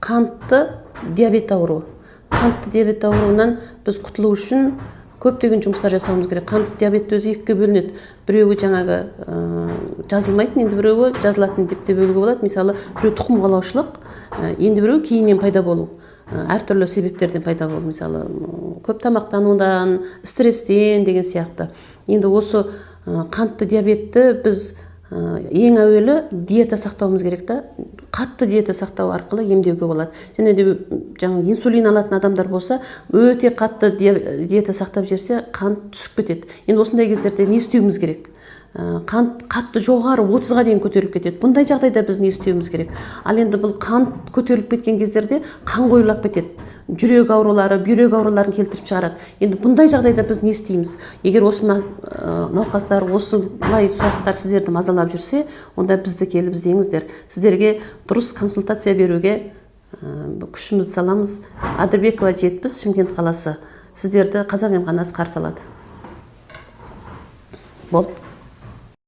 Қантты диабет ауруы. Қантты диабет ауруынан біз құтылу үшін көптеген жұмыстар жасауымыз керек. Қантты диабет өзі екіге бөлінеді. Біреуі жаңағы жазылмайтын, енді біреуі жазылатын деп те бөлуге болады. Мысалы, біреу тұқым қуалаушылық, енді біреуі кейіннен пайда болу. Әртүрлі себептерден пайда болу, мысалы, көп тамақтанудан, стресстен деген сияқты. Енді осы қантты диабетті біз ең әуелі диета сақтауымыз керек та, қатты диета сақтау арқылы емдеуге болады. Және де жаңа инсулин алатын адамдар болса, өте қатты диета сақтап жіберсе, қант түсіп кетеді. Енді осындай кездерде не істеуіміз керек? Қант қатты жоғары 30-ға дейін көтеріліп кетеді. Бұндай жағдайда біз не істеуіміз керек? Ал енді бұл қант көтеріліп кеткен кездерде қан қоюлап кетеді, жүрек аурулары, бүйрек ауруларын келтіріп шығарады. Енді бұндай жағдайда біз не істейміз? Егер осы науқастар, осылай сұрақтар сіздерді мазалап жүрсе, онда бізді келіп іздеңіздер. Сіздерге дұрыс консультация беруге күшімізді саламыз. Адырбекова 70, Шымкент қаласы. Сіздерді Қазақ емханасы қарсы алады. Болды.